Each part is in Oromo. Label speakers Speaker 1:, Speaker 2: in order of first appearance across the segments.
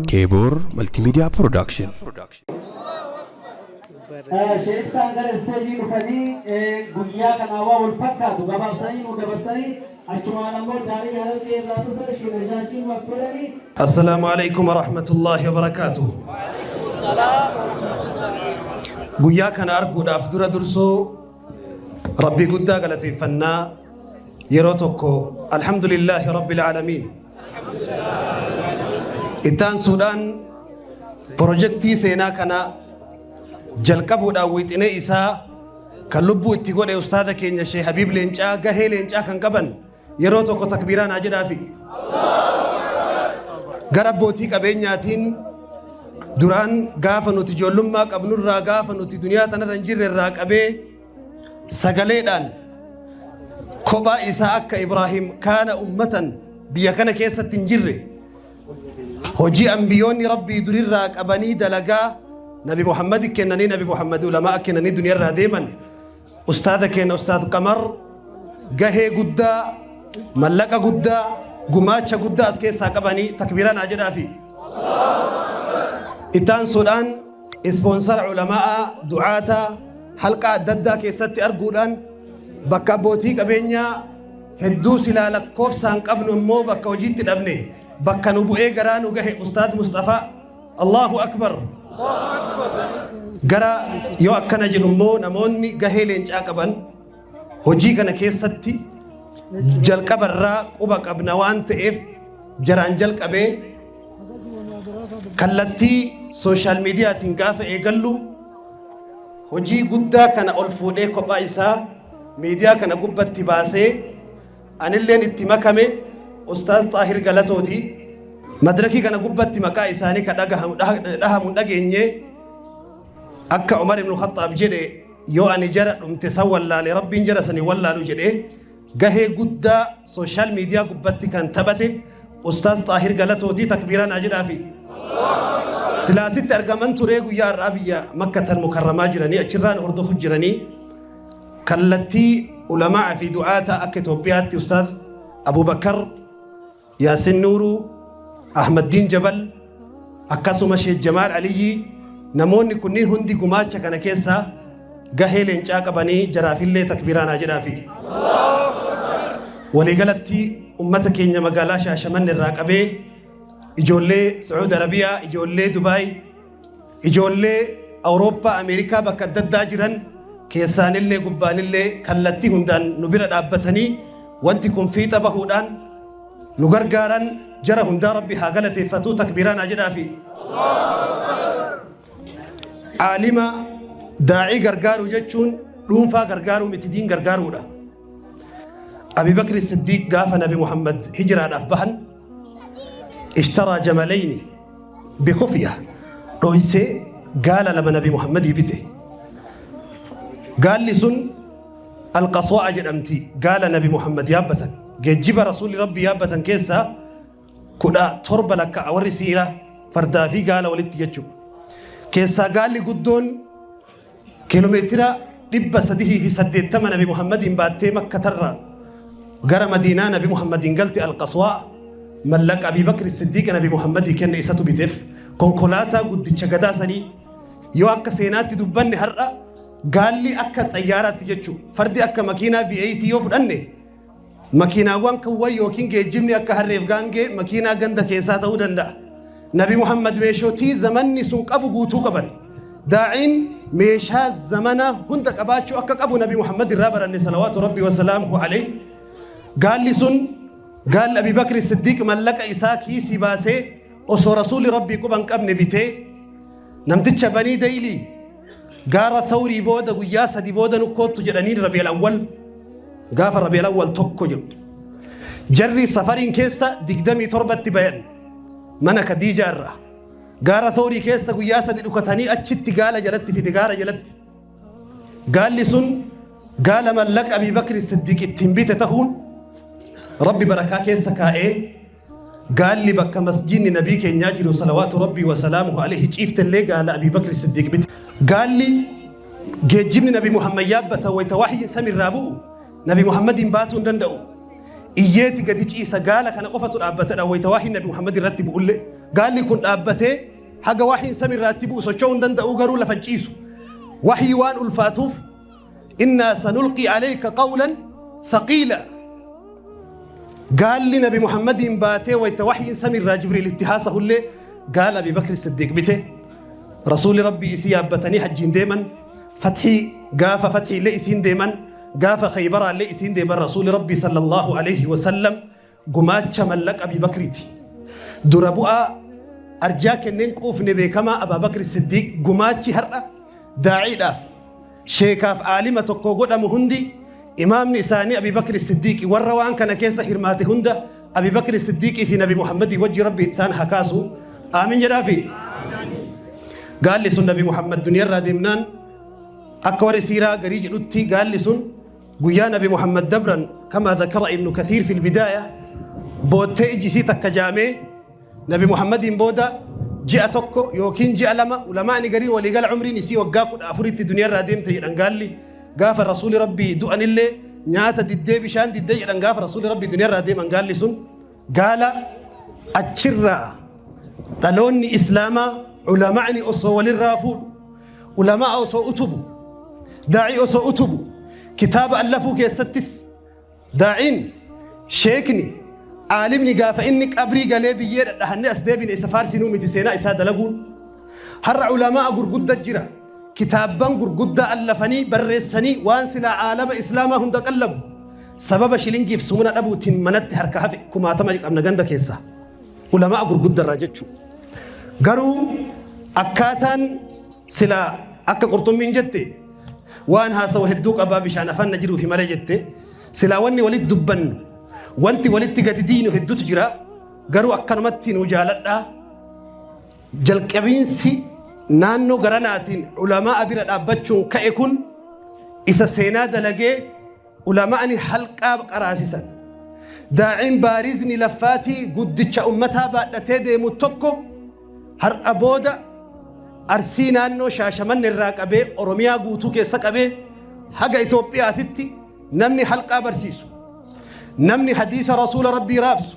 Speaker 1: Keeboor Multimedia Production.
Speaker 2: Sheeksaan gara isteejii dhufanii guyyaa kanaa waa wal fakkaatu gabaabsanii nu dabarsanii achumaan ammoo daarii Harargee irraa dhufe Sheekh nu affeeranii.
Speaker 3: السلام عليكم ورحمة الله وبركاته. Guyyaa kana arguudhaaf dura dursoo Rabbii guddaa galateeffannaa. Yeroo tokko alhamdulillaahi rabbil aalamiin. Ittaansuudhaan pirojektii seenaa kana jalqabuudhaan wixinee isaa kan lubbuu itti godhe ustaada keenya Sheekh Habiib Leencaa, gahee leencaa kan qaban, yeroo tokko takbiiraa naa jedhaafi. Gara abbootii qabeenyaatiin, duraan gaafa nuti ijoollummaa qabnurraa, gaafa nuti duniyaa tanarra hin jirre irraa qabee, sagaleedhaan kophaa isaa akka Ibraahim kaana ummatan biyya kana keessatti hin jirre, hojii ambiyoonni Rabbii durirraa qabanii dalagaa Nabi Muhammad kennanii, Nabi Muhammad ulamaa kennanii duniyaarraa deeman, ustaada keenya Ustaad Qamar gahee guddaa, mallaqa guddaa, gumaacha guddaa as keessaa qabanii takbiiraa naa jedhaafi. Ittaansuudhaan sponsor ulamaa, du'aata halqa adda addaa keessatti arguudhaan, bakka abbootii qabeenyaa hedduu silaa lakkoofsaan qabnu immoo bakka hojiitti dhabne bakka nu bu'ee garaa nu gahe Ustaad Mustafaa, Allahu akbar. Gara yoo akkana jedhu immoo namoonni gahee leencaa qaban hojii kana keessatti jalqabarraa quba qabna waan ta'eef, jaraan jalqabee kallattii social mediaatiin gaafa eegallu, hojii guddaa kana ol fuudhee kophaa isaa miidiyaa kana gubbatti baasee anilleen itti makame Ustaaz Xaahir Galatooti. Madirakii kana gubbatti maqaa isaanii ka dhahamu dhageenye, akka Umar ibn Khattaab jedhe, "Yoo ani jara dhumte san wallaale, Rabbiin jara sanii wallaalu" jedhe, gahee guddaa social media gubbatti kan taphate Ustaaz Xaahir Galatootii, takbiiraa naa jedhaafi. Silaasitti argaman turee, guyyaa har'aa biyya Makkatan Mukarramaa jiranii, achirraan hordofu jiranii. Kallattii ulamaa fi du'aata akka Itoophiyaatti Ustaaz Abubakar Yaasin Nuuruu, Ahmaddiin Jabal, akkasuma Sheekh Jamaal Aliyyi, namoonni kunniin hundi gumaacha kana keessaa gahee leencaa qabanii, jaraafillee takbiiraa naa jedhaafi. Waliigalatti ummata keenya magaalaa Shaashamanne irraa qabee, ijoollee Sacuud Arabiyaa, ijoollee Dubaay, ijoollee Awurooppaa, Ameerikaa bakka adda addaa jiran keessaanillee gubbaanillee kallattii hundaan nu bira dhaabbatanii wanti kun fiixa bahuudhaan nu gargaaran, jara hundaa Rabbi haa galateeffatu, takbiiraa naa jedhaafi. Aalima daa'ii gargaaruu jechuun dhuunfaa gargaaruu miti, diin gargaaruudha. Abi Bakri Siddiiq gaafa Nabi Muhammad hijiraadhaaf bahan اشترى جملين بخفية, dhoysee gaala lama Nabi Muhammadii bite. Gaalli sun Alqaswaa jedhamti. Gaala Nabi Muhammad yaabbatan, geejjiba Rasuulli Rabbi yaabbatan keessaa 17 lakka'a warri siira, fardaa fi gaala walitti jechuudha. Keessaa gaalli guddoon kiiloomeetira 380 Nabi Muhammadiin baattee Makkatarraa gara Madiinaa Nabi Muhammadiin galte. Alqaswaa mallaqa Abii Bakri Siddiiq Nabi Muhammadii kenne isatu biteef. Konkolaataa guddicha gadaa sanii yoo akka seenaatti dubbanne, har'a gaalli akka xayyaaraatti jechuudha. Fardi akka makiinaa V8 yoo fudhanne, makiinaawwan kuwwan yookiin geejjibni akka harreef gaangee makiinaa ganda keessaa ta'uu danda'a. Nabi Muhammad meeshootii zamanni sun qabu guutuu qaban. Daa'iin meeshaa zamana hunda qabaachuu akka qabu Nabi Muhammad irraa baranne, صلوات ربي وسلامه عليه. Gaalli sun, gaalli Abi Bakri Siddiiq mallaqa isaa kiisii baasee osoo Rasuulli Rabbii quban qabne bitee, namticha Banii Daylii gaara Thawrii booda guyyaa 3 booda nukkoottu jedhaniin, Rabi'al Awwal, gaafa Rabi'al Awwal 1 jedhu. Jarri safariin keessa 27tti bayan mana Khadiijaa irraa. Gaara Thawrii keessa guyyaa 3 dhukatanii achitti gaala jalatti fide, gaara jalatti. Gaalli sun gaala mallaqa Abii Bakri Siddiiq ittiin bite ta'uun Rabbi barakaa keessa kaa'ee, gaalli bakka masjiidni Nabii keenyaa jiru صلوات ربي وسلامه عليه ciiftellee gaala Abii Bakri Siddiiq bite. Gaalli geejjibni Nabi Muhammad yaabbata wayita waxyiin samirraa bu'u Nabi Muhammadiin baatuu hin danda'u. Iyyeeti gadi ciisa gaala kana qofatu dhaabbatadha wayta waahiin Nabi Muhammad irratti bu'ullee. Gaalli kun dhaabbatee haga waahiin samiirraatti bu'u socho'uu hin danda'u garuu lafa hin ciisu. Wahii waan ulfaatuuf innaa sanulqii alayka qawlan thaqiila. Gaalli Nabi Muhammadiin baatee wayta wahyiin samiirraa Jibriil itti haasahullee gaala Abi Bakri Siddiiq bite. Rasuulli Rabbii isii yaabbatanii hajjiin deeman. Fathii gaafa fathiillee isiin deeman. Gaafa Khaybaraallee isiin deeman Rasuulli Rabbii sallallahu alaihi wasallam gumaacha mallaqa Abi Bakriiti. Dura bu'aa arjaa kenneen quufne beekamaa Abaa Bakri Siddiiq gumaachi har'a daa'iidhaaf sheekaaf aalima tokko godhamu hundi imaamni isaanii Abi Bakri Siddiiqi warra waan kana keessa hirmaate hunda Abi Bakri Siddiiqii fi Nabi Muhammadii wajji Rabbi isaan haa kaasu. Aamin jedhaafi. Gaalli sun Nabi Muhammad duniyarraa deemnaan akka warri siiraa garii jedhutti gaalli sun guyyaa Nabi Muhammad dabran kama dhakara Ibnu Kathiir fil bidaaya boottee iji isii takka jaamee Nabi Muhammadiin booda ji'a 1 yookiin ji'a 2 ulamaani garii waliigala umriin isii waggaa 14tti duniyarraa deemte jedhan gaalli gaafa rasuuli rabbii du'anillee nyaata diddee bishaan diddee jedhan gaafa rasuuli rabbii duniyarraa deeman gaalli sun gaala achirraa dhaloonni islaamaa ulamaani osoo walirraa fuudhu ulamaa osoo utubu daa'ii osoo utubu kitaaba allafuu keessattis Daa'iin, sheekni, aalimni gaafa inni qabrii galee biyyee dhadhahannee as deebine isa faarsinuu miti seenaa isaa dalaguun. Har'a ulamaa'a gurgudda jira. Kitaabban gurguddaa allafanii barreessanii waan silaa aalama islaamaa hunda qallabu. Sababa shilingiif sumuna dhabuutiin manatti harka hafe kumaatama qabna ganda keessaa. Ulamaa'a gurguddarraa jechuu. Garuu akkaataan silaa akka qurxummiin jette waan haasawu hedduu qabaa bishaan afaan na jiruufi malee jette silaa wanni walitti dubbannu wanti walitti gadi diinu hedduutu jira garuu akkanumatti nu jaaladhaa jalqabiinsi naannoo garanaatiin ulamaa bira dhaabbachuun ka'e kun isa seenaa dalagee ulamaani halqaa qaraasisan daa'iin baarizni laffaatii guddicha ummataa baadhatee deemu tokko Har'a booda Arsii naannoo Shaashamanne irraa qabee Oromiyaa guutuu keessa qabee haga Itoophiyaatitti namni halqaa barsiisu, namni hadiisa Rasuula Rabbii raabsu,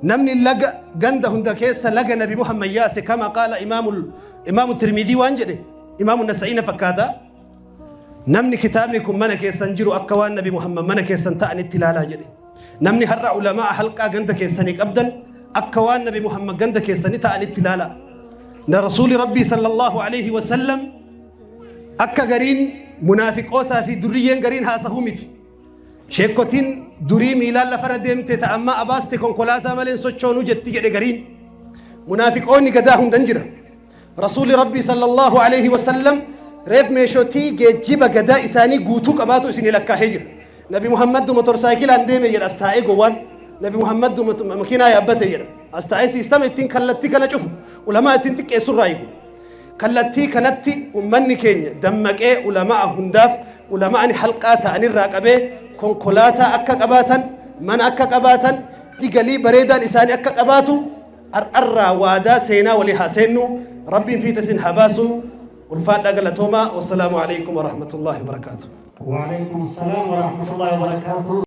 Speaker 3: namni laga ganda hunda keessa laga Nabi Muhammad yaase kama qaala imaamu Tirmidii waan jedhe imaamu Nasa'iina fakkaata. Namni kitaabni kun mana keessan jiru akka waan Nabi Muhammad mana keessan ta'anitti ilaalaa jedhe. Namni har'a ulamaa halqaa ganda keessanii qabdan akka waan Nabi Muhammad ganda keessanii ta'anitti ilaalaa. Na Rasuuli Rabbii sallallahu alaihi wasallam akka gariin munaafiqootaa fi durriyyeen gariin haasahuu miti. Sheekkotiin durii miilaan lafarra deemte ta ammaa abaaste konkolaataa malee hin sochoonuu jetti jedhe gariin. Munaafiqoonni gadaa hundan jira. Rasuulli Rabbii sallallahu alaihi wasallam reef meeshotii geejjiba gadaa isaanii guutuu qabaatu isinii lakkaahee jira. Nabi Muhammaddu motorsaayikilaan deeme jedha as taa'ee gowwaan. Nabi Muhammaddu makiinaa yaabbate jedha. As taa'ee siistama ittiin kallattii kana cufu ulamaa ittiin xiqqeessurraa eegu. Kallattii kanatti ummanni keenya dammaqee ulamaa hundaaf ulama'ani halqaa ta'anirraa qabee konkolaataa akka qabaatan mana akka qabaatan galii bareedaan isaanii akka qabaatu har'arraa waadaa seenaa walii haa seennu rabbiin fiixa isin haa baasu ulfaadhaa galatoomaa wassalaamu alaikum warahmatullaahi wabarakaatu.
Speaker 2: Waalaikum salam warahmatullahi wabarakatuh.